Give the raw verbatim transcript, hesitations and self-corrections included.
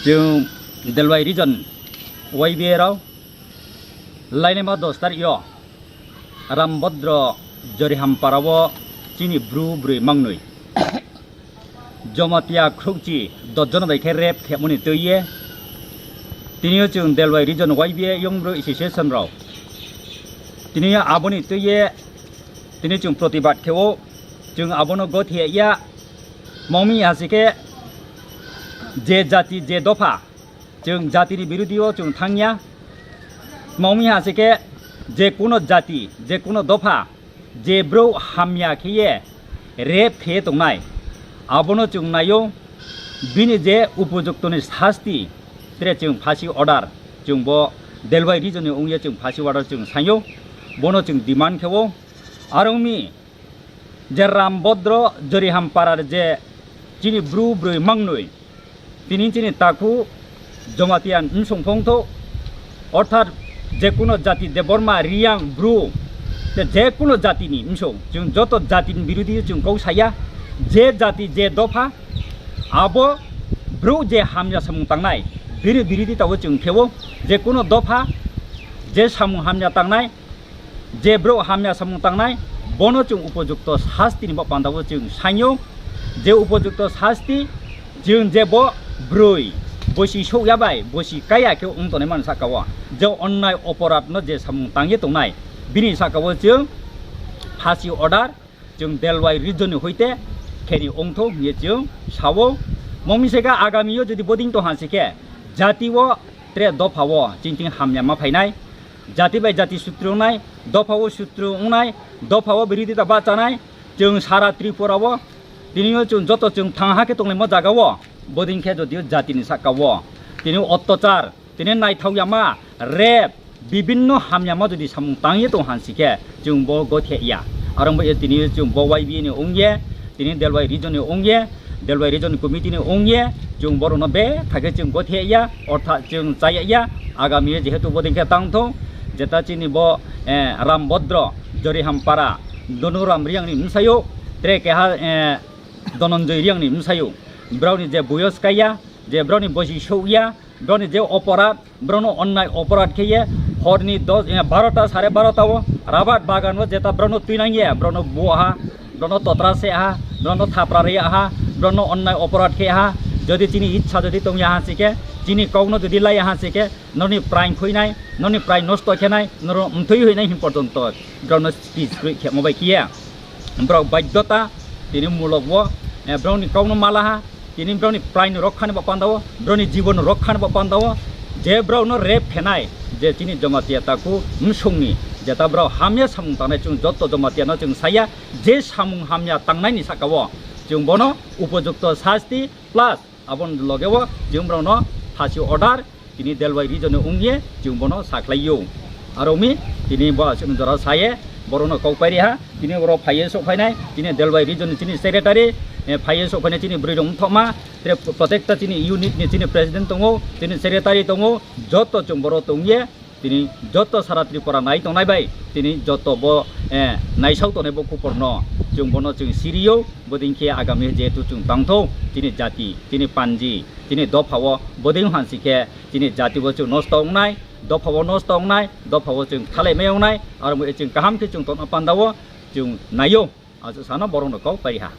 Chung Delwai region Y B A rao lainaima dos tarik yo Rambodro Jorihampara wo chini Bru broi mangnoi Jamatia khrouhchi dos jon bai khe rape khemo ni tui ye, tini yo chung Delwai region Y B A Young Bru Association rao tini yo abo ni tui ye tini chung protibad khe ou. Chung abo no gothe ya, tma ong mi ha se khe je jati je dopha chung jati ni birudhi yo chung thanng ya. Tma ong mi ha se khe je kuno jati, je kuno dopha, je brouh hamya khe ye rape khe ye tongnai, abo no chung nai ou, bini je upojukto ni sasti, tre chung phasi order, chung bo Delwai region ni ong ye chung phasi order chung saing ou, bo no chung demand khe ou. Are ong mi je Rambodro Jorihampara je chini Bru broi mangnoi, tini chini takhu Jamatia bsong phongthou, orthat je kuno jati, Debbarma, Reang, Bru, te je kuno jati ni bsong, chung joto jati ni birudhi chung kau sa ya, je jati je dopha, abo brouh je hamya samung tangnai, bini birudhita wo chung khe ou, je kuno dopha, je samung hamya tangnai, je brouh hamya samung tangnai, bo no chung upojukto sasti ni baoh panda wo chung saing ou, je upojukto sasti, chung je bo broi, bosi souh ya bai, bosi kái ya khe ong tongnai mani sahka wo, je onnai oporadh no je samung tang ye tongnai, bini sahka wo chung phasi order, chung Delwai region ni hoite khe ni ongthou hing ye chung sa ou. Tma ong mi se khe agami yo jodi bodei tong ha se khe, jati wo tre dopha wo chini thing hamya ma phai nai, jati bai jati sutru ong nai, dopha wo sutru ong nai, dopha wo birudhita bahcha nai, chung sara Tripura wo, tini yo chung joto chung thanng ha khe tonglaimo zaga wo, bodei khe jodi yo jati ni sahka wo tini অত্যাচার, tini naithao yama, rape, bibinno hamyama jodi samung tang ye tong ha se khe, chung bo gothe ya. Are ong bai ye tini yo chung bo Y B A ni ong ye, tini Delwai region ni ong ye, Delwai region committee ni ong ye, chung bo rao no betha khe chung gothe ya, orthat chung chá ya, agami yo jehetu bodei khe tang thou, jeta chini bo, eh, Rambodro Jorihampara, Donuram Reang ni bsayouh, tre keha, eh, Dhananjoy Reang ni bsayouh, brao ni je boyos kái ya, je brao ni bosi souh ya, brao ni je oporadh, brao no onnai oporadh khe ye, hor ni dos, eh, barota, sare barota wo rabat bagan wo jeta brao no tuinang ye, brao no bu ha, brao no totra se ha, brao no thapra ri ha, brao no onnai oporadh khe ha, jodi chini iccha jodi tong ya ha se khe, chini kau no jodi lai ya ha se khe, nrao ni prain khui nai, nrao ni prain nosto khe nai, nrao mthoi hoih nai hing porjonto brao no speech kroi khemo bai khe ye brao baiddota tini mulok wo, eh, brao ni kau no ma la ha, tini brao ni prain rokha ni baoh panda wo, brao ni jibon rokha ni baoh panda wo, je brao no rape khe nai, je chini Jamatia takhu bsong ni, jeta brao hamya samung tangnai chung joto Jamatia no chung sa ya, je samung hamya tangnai ni sahka wo, chung bo no upojukto sasti plus abo ni loge wo chung brao no phasi order, tini Delwai region ni ong ye chung bo no sakhlai ou. Are ong mi tini bo asuh ni jora sa ye, brao no kau pai ri ha, tini oro phai ye souhphai nai, chini Delwai region ni chini secretary, eh, phai ye souhphai nai chini broi rao mthohma, tre protekta chini unit ni chini president tong ou, chini secretary tong ou, joto chung boro tong ye, tini joto sara Tripura nai tongnai bai, tini joto bo, eh, naisao tongnai bo khupor no, chung bo no chung siri ou, bodei khe agami jehetu chung tang thou, chini jati, chini panji, chini dopha wo bodei ha se khe, chini jati wo chung nosto ong nai, dopha wo nosto ong nai, dopha wo chung thalai mai ong nai, aro mo chung kaham khe chung tongna panda wo chung nai ou, asuh sa no brao no kau pai ri ha.